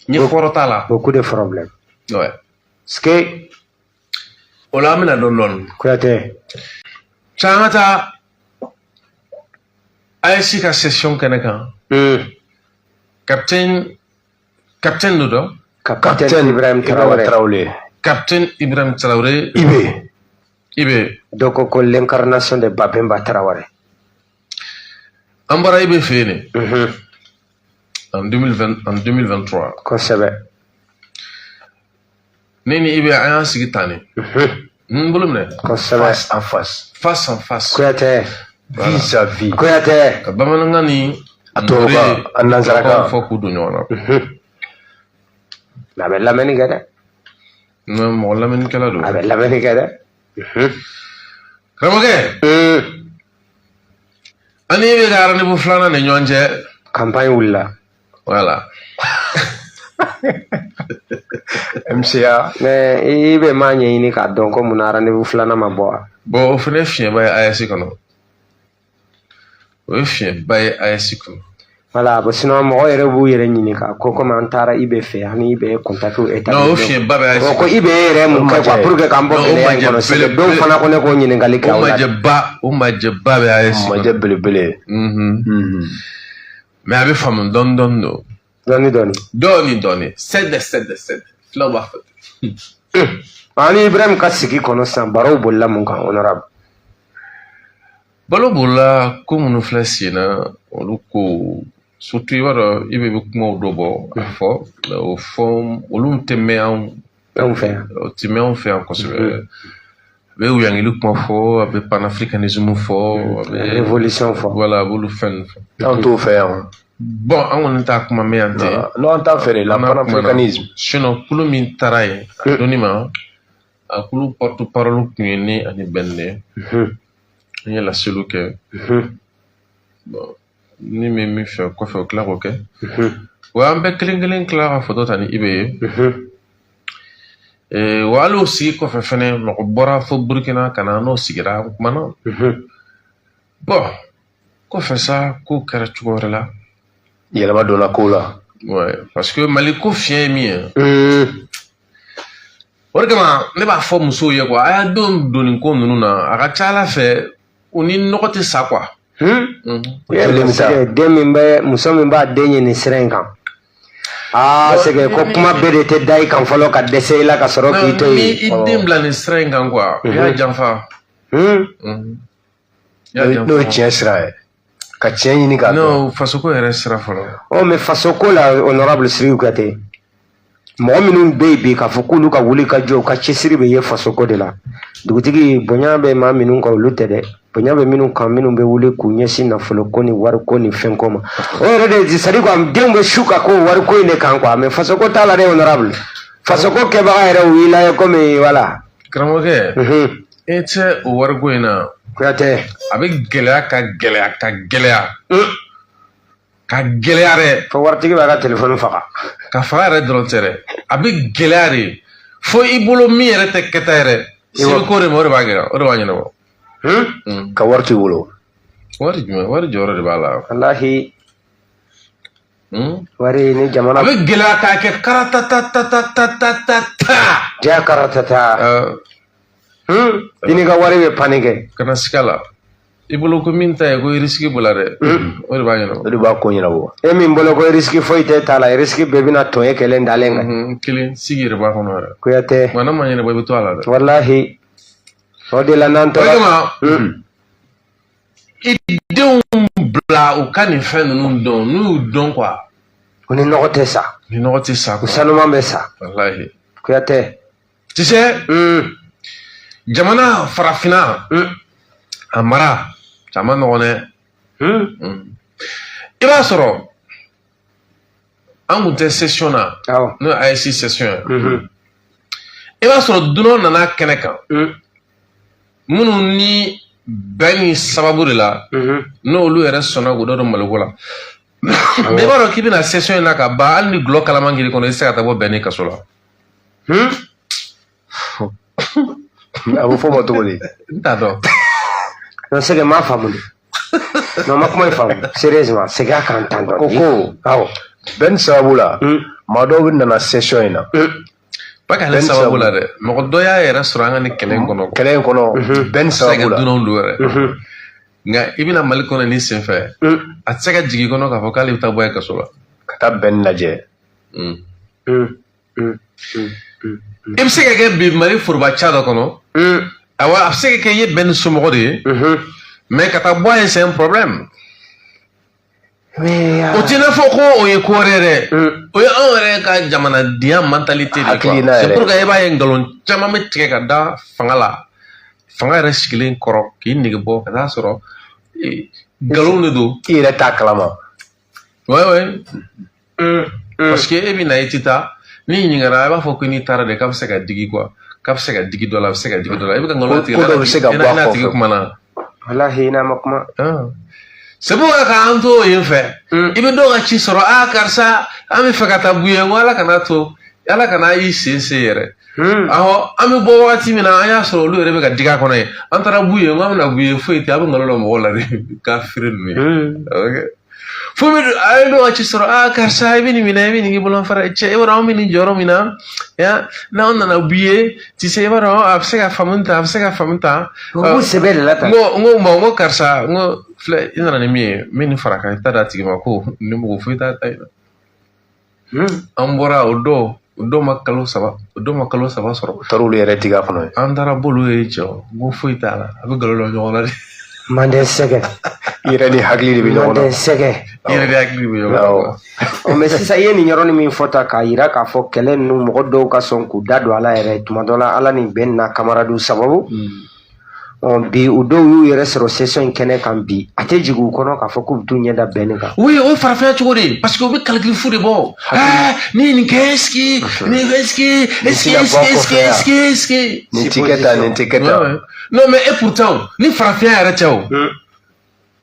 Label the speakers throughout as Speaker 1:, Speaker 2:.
Speaker 1: Ɲɛfɔyɔrɔ t'a la.
Speaker 2: Beaucoup de problèmes.
Speaker 1: Ouais.
Speaker 2: Ce que
Speaker 1: O la, an bɛna dɔɔni dɔɔni.
Speaker 2: Kuyate.
Speaker 1: Ca, an ka taa AES ka session kɛnɛ kan. Capitaine dɔ dɔn.
Speaker 2: Capitaine Ibrahim Traoré.
Speaker 3: Traoré.
Speaker 1: Capitaine Ibrahim Traoré.
Speaker 3: IB.
Speaker 1: IB.
Speaker 2: Dɔw ko ko l'incarnation de Babemba Traoré.
Speaker 1: An bɔra IB fɛ yen de en 2020, en 2023. Ne ni IB, an y'an sigi tan de, n bolo minɛ.
Speaker 3: Face en face.
Speaker 1: Face en face.
Speaker 2: Kuyate.
Speaker 3: Vis-à-vis.
Speaker 2: Kuyate.
Speaker 1: Ka bamanankan ni
Speaker 3: A tubabukan, a nanzarakan.
Speaker 1: fɔ k'u don ɲɔgɔn na.
Speaker 2: A bɛ lamɛnni kɛ dɛ.
Speaker 1: Non, mɔgɔ lamɛnnikɛla don.
Speaker 2: A bɛ lamɛnni kɛ dɛ.
Speaker 1: Karamɔgɔkɛ, an ni IB ka rendez-vous filanan ni ɲɔgɔn cɛ.
Speaker 2: Campagne wulila.
Speaker 1: Voilà.
Speaker 3: MCA.
Speaker 2: Mais i bɛ maa ɲɛɲini k'a dɔn ko munna rendez-vous filanan ma bɔ wa?
Speaker 1: Bon, o fana ye fiɲɛba ye AES kɔnɔ, o ye fiɲɛba ye AES kɔnɔ.
Speaker 2: Voilà, bon, sinon mɔgɔ yɛrɛ b'u yɛrɛ ɲininka ko komi an taara IB fɛ, an ni IB ye contact établi.
Speaker 1: Non, o fiɲɛba bɛ AES
Speaker 2: Bon, ko IB yɛrɛ ye mun kɛ quoi, pour que k'an bɔ
Speaker 1: Non, o
Speaker 2: gɛlɛya in
Speaker 1: majɛ
Speaker 2: kɔnɔ? C'est que dɔw fana ko ne k'o ɲininkali kɛ
Speaker 1: o
Speaker 2: aw la.
Speaker 1: majɛba, o majɛba bɛ AES kɔnɔ.
Speaker 3: Majɛ belebele.
Speaker 1: Mais a bɛ faamu dɔɔni dɔɔni don.
Speaker 2: Dɔɔni dɔɔni.
Speaker 1: Dɔɔni dɔɔni, sɛdɛ sɛdɛ sɛdɛ, filaw b'a fɔ ten.
Speaker 2: Ani Ibrahim ka sigi kɔnɔ sisan, barow bolila mun kan, honorable?
Speaker 1: Balo bolila ko minnu filɛ sen na, olu ko surtout, i b'a dɔn, i bɛ kumaw dɔ bɔ a fɔ, mais o fɔ olu tɛ mɛn anw
Speaker 2: Anw fɛ yan.
Speaker 1: O tɛ mɛn anw fɛ yan kosɛbɛ. A bɛ wuyangili kuma fɔ, a bɛ panafricanisme fɔ, a bɛ
Speaker 2: révolution fɔ.
Speaker 1: Voilà, a b'olu fɛn ninnu fɔ.
Speaker 3: Anw t'o fɛ yan.
Speaker 1: Bon, an kɔni t'a kuma mɛn yan ten.
Speaker 3: Non, an t'a fɛ de la.
Speaker 1: An n'a kumana.
Speaker 3: Panafricanisme.
Speaker 1: Sinon, kulu min taara yen a donni ma, a kulu porte parole tun ye ne ani Ben de ye. An ye laseliw kɛ. Bon, ni min min fɛ kɔfɛ, o tila k'o kɛ. Wa an bɛɛ kelen kelen tila ka photo ta ni IB ye. Wa hali o sigi kɔfɛ fɛnɛ, mɔgɔ bɔra fo Burukina ka na, n'o sigira, an kumana. Bon, kɔfɛ sa, ko kɛra cogo wɛrɛ la.
Speaker 3: Yɛlɛma donna ko la.
Speaker 1: Ouais, parce que Mali ko fiɲɛ ye min ye, o de kama ne b'a fɔ musow ye quoi, a y'a denw don nin ko ninnu na, a ka ca ala fɛ, u ni nɔgɔ tɛ sa quoi.
Speaker 3: Kelen bɛ taa.
Speaker 2: Den min bɛ, muso min b'a den ye nin sira in kan, aa, c'est que ko kuma bɛɛ de tɛ da i kan fɔlɔ ka dɛsɛ i la ka sɔrɔ k'i to
Speaker 1: Ni
Speaker 2: yen.
Speaker 1: i den bila nin sira in kan quoi, i y'a janfa. I y'a janfa.
Speaker 3: N'o ye tiɲɛ sira ye, ka tiɲɛ ɲini k'a dɔn.
Speaker 1: Non, fasoko yɛrɛ sira fɔlɔ.
Speaker 2: Ɔ, mais faso ko la, honorable Sidiki Kuyate, mɔgɔ minnu bɛ yen bi k'a fɔ k'olu ka wuli ka jɔ, u ka cɛsiri bɛ ye fasoko de la, dugutigi bonya bɛ maa minnu kan, olu tɛ dɛ. Bonya bɛ minnu kan, minnu bɛ wuli k'u ɲɛsin nafoloko ni wariko ni fɛnko ma, o yɛrɛ de, c'est à dire quoi, denw bɛ su ka ko wariko in de kan quoi, mais fasoko t'a la dɛ, honorable. Fasoko kɛbaga yɛrɛ, u y'i lajɛ komi voilà.
Speaker 1: Karamɔgɔkɛ, e tɛ o wariko in na.
Speaker 2: Kuyate.
Speaker 1: A bɛ gɛlɛya ka gɛlɛya ka gɛlɛya ka gɛlɛya dɛ.
Speaker 2: Fo waritigi b'a ka telefɔni faga.
Speaker 1: Ka faga yɛrɛ dɔrɔn tɛ dɛ, a bɛ gɛlɛya de fo i bolo min yɛrɛ tɛ kɛta yɛrɛ sibiko de ma, o de b'a gɛlɛya, o de b'a ɲɛnabɔ.
Speaker 3: Ka wari t'i bolo.
Speaker 1: Wari jumɛn? Wari jɔyɔrɔ de b'a la.
Speaker 2: Walahi, wari ni jamana.
Speaker 1: A bɛ gɛlɛya k'a kɛ karatatatatata.
Speaker 2: Diya karatata. I n'i ka wari bɛ panni kɛ.
Speaker 1: Kana siga la, i bolo ko min ta ye ko risque b'o la dɛ, o de b'a ɲɛnabɔ.
Speaker 3: O de b'a ko ɲɛnabɔ.
Speaker 2: E min bolo ko risque foyi tɛ t'a la, risque bɛɛ bɛna tɔn e kelen dalen kan.
Speaker 1: Kelen sigi yɛrɛ b'a kɔnɔ yɛrɛ.
Speaker 2: Kuyate.
Speaker 1: Wa n'a ma ɲɛnabɔ, i bɛ to a la dɛ.
Speaker 2: Walahi, o de la n'an
Speaker 1: O
Speaker 2: tora
Speaker 1: kama i denw bila u ka nin fɛn ninnu dɔn, n'u y'u dɔn quoi.
Speaker 2: U ni nɔgɔ tɛ sa.
Speaker 1: Ni nɔgɔ tɛ sa
Speaker 2: U
Speaker 1: quoi.
Speaker 2: sanuman bɛ sa.
Speaker 1: Walahi.
Speaker 2: Kuyate.
Speaker 1: Tu sais, jamana farafinna a mara a ma nɔgɔn dɛ. I b'a sɔrɔ an kun tɛ session na, n'o ye AES session ye. I b'a sɔrɔ dunan nana kɛnɛ kan, minnu ni bɛn ni sababu de la, n'olu yɛrɛ sɔnna k'u da don maliko la. Mais i b'a dɔn k'i bɛna session in na ka ban, hali ni gulɔ kalaman kiri kɔnɔ, i tɛ se ka taa bɔ bɛn ni kaso la.
Speaker 3: A bɛ fɔ o ma cogo di?
Speaker 1: N t'a dɔn.
Speaker 2: Non, c'est que n m'a faamu de. Non, ma kuma in faamu. Sérieusement, segin a kan tan
Speaker 3: Ko
Speaker 2: dɔɔni.
Speaker 3: ko
Speaker 2: Awɔ.
Speaker 3: Bɛn sababu la, Maa dɔw bɛ nana session in na.
Speaker 1: Pas k'ale sababu la dɛ, mɔgɔ dɔ y'a yɛrɛ sɔrɔ an ka nin kɛlɛ in kɔnɔ.
Speaker 3: Kɛlɛ in kɔnɔ, bɛn sababu la.
Speaker 1: Dunanw don yɛrɛ. Nka i bɛna Mali kɔnɔ nin senfɛ, a tɛ se ka jigin kɔnɔ k'a fɔ k'ale bɛ taa bɔ yen kaso la.
Speaker 3: Ka taa bɛn lajɛ.
Speaker 1: I bɛ se ka kɛ bi Mali foroba ca dɔ kɔnɔ. Awa, a bɛ se ka kɛ i ye bɛn ni somɔgɔ de ye. Mais ka taa bɔ a ye, c'est un problème. O t'i n'a fɔ ko o ye ko wɛrɛ dɛ, o ye anw yɛrɛ ka jamanadenya mentalité de quoi. C'est pourquoi i b'a ye nkalon caman bɛ tigɛ ka da fanga la, fanga yɛrɛ sigilen kɔrɔ k'i nege bɔ ka taa sɔrɔ nkalon de don.
Speaker 3: I yɛrɛ t'a kalama.
Speaker 1: Ouais ouais. Parce que e bɛ na, i tɛ taa, n'i ɲininkara, i b'a fɔ ko n'i taara de k'a bɛ se ka digi quoi, k'a bɛ se ka digi dɔ la, a bɛ se ka digi dɔ la, i bɛ ka nkalon tigɛ.
Speaker 3: Ko dɔ bɛ se ka bɔ a
Speaker 1: kɔfɛ. Tigi kumana.
Speaker 2: Walahi, n'a ma kuma.
Speaker 1: C'est pourquoi k'an to yen fɛ, i bɛ dɔw ka ci sɔrɔ, a karisa, an bɛ fɛ ka taa Buye, n ko Ala kana to, Ala kana i sen se yɛrɛ. Awɔ, an bɛ bɔ wagati min na, an y'a sɔrɔ olu yɛrɛ bɛ ka digi a kɔnɔ yen. An taara Buye, n ko an bɛna Buye, foyi tɛ, a bɛ nkalon da mɔgɔw la de ka feere ninnu ye. Fo bɛ a ye dɔw ka ci sɔrɔ, a karisa, i bɛ nin minɛ, i bɛ nin k'i bolo fara cɛ, i b'a dɔn anw bɛ nin jɔyɔrɔ min na ya, n'anw nana Buye, tu sais, i b'a dɔn a bɛ se ka faamu ta, a bɛ se ka faamu ta.
Speaker 2: U b'u sɛbɛ de la tan.
Speaker 1: N ko bon, n ko karisa, n ko filɛ, i nana ni min ye, n bɛ nin fara kan, i ta d'a tigi ma ko nin mɔgɔ foyi t'a ta in na. An bɔra o don, o don ma kalo 3, o don ma kalo 3 sɔrɔ.
Speaker 3: U taara olu yɛrɛ digi a kɔnɔ.
Speaker 1: An taara b'olu ye cɛ, n ko foyi t'a la, a bɛ nkalon da ɲɔgɔn na de.
Speaker 2: Manden sɛgɛ.
Speaker 3: I yɛrɛ ni hakili de bɛ ɲɔgɔn na.
Speaker 2: Manden sɛgɛ.
Speaker 1: I yɛrɛ ni hakili de bɛ ɲɔgɔn na.
Speaker 2: Mais sisan i ye nin yɔrɔnin min fɔ tan k'a yira k'a fɔ kɛlɛ ninnu, mɔgɔ dɔw ka sɔn k'u da don a la yɛrɛ tuma dɔ la, Ala ni bɛn n'a camarades sababu. Bi u dɔw y'u yɛrɛ sɔrɔ session in kɛnɛ kan bi, a tɛ jigin u kɔnɔ k'a fɔ k'u bɛ t'u ɲɛ da bɛn kan.
Speaker 1: Oui, o ye farafinya cogo de ye, parce que u bɛ calcul fu de bɔ. Ni ye nin kɛ, est-ce que nin est-ce que est-ce que est-ce que est-ce que est-ce que.
Speaker 3: Nin ti kɛ tan, nin ti kɛ tan.
Speaker 1: Non mais et pourtant ni farafinya yɛrɛ tɛ o.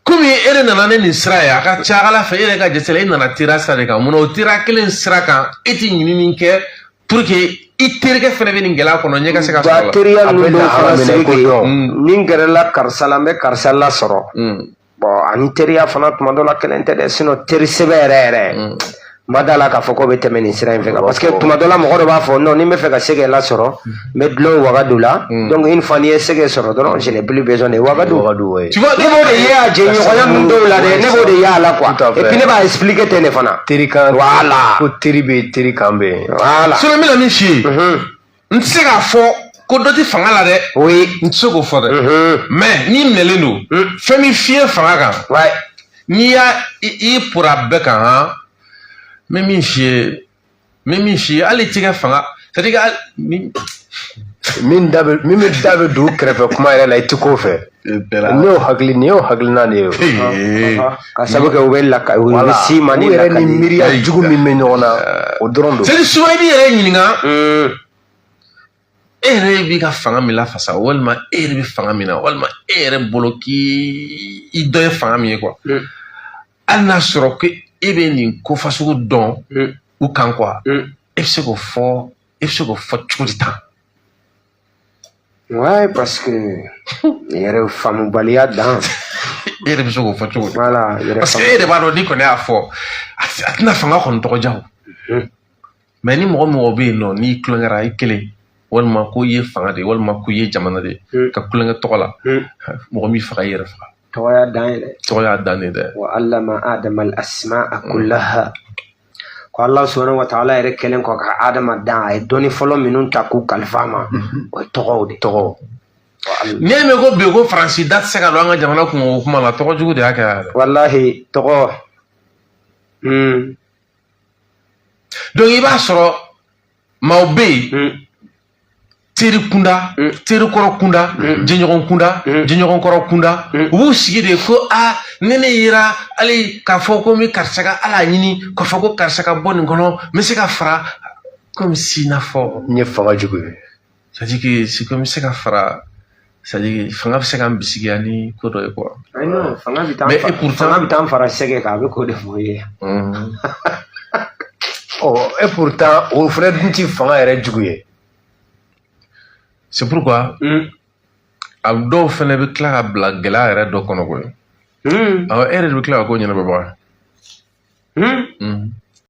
Speaker 1: Komi e de nana ne nin sira ye, a ka ca Ala fɛ, e yɛrɛ ka jate la, e nana teri sira de kan. Munna o teri kelen sira kan, e tɛ ɲinini kɛ pour que i terikɛ fɛnɛ bɛ nin gɛlɛya kɔnɔ, ɲɛ ka se ka sɔrɔ a la.
Speaker 2: Teriya ninnu dɔw fana Sidiki, ni n gɛrɛla karisa la, n bɛ karisa lasɔrɔ. Bon, ani teriya fana tuma dɔ la kelen tɛ dɛ, sinon teri sɛbɛ yɛrɛ yɛrɛ, ma da la k'a fɔ k'o bɛ tɛmɛ nin sira in fɛ, parce que tuma dɔ la mɔgɔ dɔ b'a fɔ non, ni n bɛ fɛ ka Sɛgɛ lasɔrɔ, n bɛ dulon Wagadu la, donc une fois n'i ye Sɛgɛ sɔrɔ dɔrɔn, je n'ai plus besoin de Wagadu.
Speaker 1: Tu vois,
Speaker 2: ne b'o de ye a jɛɲɔgɔnya ninnu dɔw la dɛ, ne b'o de ye a la quoi, et puis ne b'a expliquer ten de fana.
Speaker 3: Teri kan.
Speaker 2: Voilà.
Speaker 3: Ko teri bɛ yen, teri kan bɛ yen.
Speaker 2: Voilà.
Speaker 1: Sinon n bɛna min f'i ye, n tɛ se k'a fɔ ko dɔ tɛ fanga la dɛ.
Speaker 2: Oui.
Speaker 1: N tɛ se k'o fɔ dɛ. Mais n'i minɛlen don, fɛn min f'i ye fanga kan. N'i y'a i pora bɛɛ kan han. N bɛ min f'i ye, n bɛ min f'i ye, hali i tɛ kɛ fanga, c'est à dire que ni.
Speaker 3: Min da bɛ min bɛ da bɛ don kɛrɛfɛ kuma yɛrɛ la, i ti k'o fɛ. Nin y'o hakili nin y'o hakilina de ye o.
Speaker 2: Ka sabu kɛ u bɛ laka, u bɛ s'i ma ni
Speaker 3: U yɛrɛ ni
Speaker 2: lakali.
Speaker 3: miiriya jugu min bɛ ɲɔgɔn na, o dɔrɔn don.
Speaker 1: C'est à dire souvent i b'i yɛrɛ ɲininka, e yɛrɛ b'i ka fanga min lafasa, walima e yɛrɛ bɛ fanga min na, walima e yɛrɛ bolo k'i i dɔ ye fanga min ye quoi. Hali n'a sɔrɔ ko e bɛ nin ko fasugu dɔn u kan quoi, e bɛ se k'o fɔ, e bɛ se k'o fɔ cogo di tan?
Speaker 2: Ouais, parce que yɛrɛ faamubaliya dan.
Speaker 1: E yɛrɛ bɛ se k'o fɔ cogo di?
Speaker 2: Voilà, yɛrɛ.
Speaker 1: Parce que e yɛrɛ b'a dɔn n'i kɔni y'a fɔ, a tɛna fanga kɔni tɔgɔ diya o. Mais ni mɔgɔ mɔgɔ bɛ yen nɔ, n'i tulonkɛra i kelen, walima ko i ye fanga de ye, walima ko i ye jamana de ye, ka tulonkɛ tɔgɔ la, mɔgɔ m'i faga, i yɛrɛ faga.
Speaker 2: Tɔgɔ y'a dan ye dɛ.
Speaker 1: Tɔgɔ y'a dan de dɛ.
Speaker 2: Wa allama adama al asma'a kullaha, ko Allah subhanahu wa ta'ala yɛrɛ kɛlen kɔ ka Adama dan, a ye dɔnni fɔlɔ minnu ta k'u kalifa a ma, o ye tɔgɔw de.
Speaker 3: Tɔgɔ.
Speaker 1: N'i y'a mɛn ko bi ko Faransi da tɛ se ka don an ka jamana kungo kuma la, tɔgɔ jugu de y'a kɛ yɛrɛ.
Speaker 2: Wallahi, tɔgɔ.
Speaker 1: Donc i b'a sɔrɔ maaw bɛ yen, teri kunda, teri kɔrɔ kunda, jɛɲɔgɔn kunda, jɛɲɔgɔn kɔrɔ kunda, u b'u sigi de ko a ni ne yera hali k'a fɔ ko n bɛ karisa ka ala ɲini k'a fɔ ko karisa ka bɔ nin kɔnɔ, n bɛ se ka fara comme si n'a fɔ.
Speaker 3: N ye fanga jugu ye.
Speaker 1: C'est à dire que c'est comme n bɛ se ka fara, c'est à dire fanga bɛ se ka n bisigiya ni ko dɔ ye quoi.
Speaker 2: Ayi non, fanga bɛ taa
Speaker 1: Mais et pourtant
Speaker 2: fanga bɛ taa n fara sɛgɛ kan, a bɛ k'o de fɔ i ye.
Speaker 3: Ɔ, et pourtant o fana dun ti fanga yɛrɛ jugu ye.
Speaker 1: C'est pourquoi a dɔw fɛnɛ bɛ tila ka bila gɛlɛya yɛrɛ dɔ kɔnɔ koyi. Awɔ, e yɛrɛ de bɛ tila ka ko ɲɛnabɔbaga ye.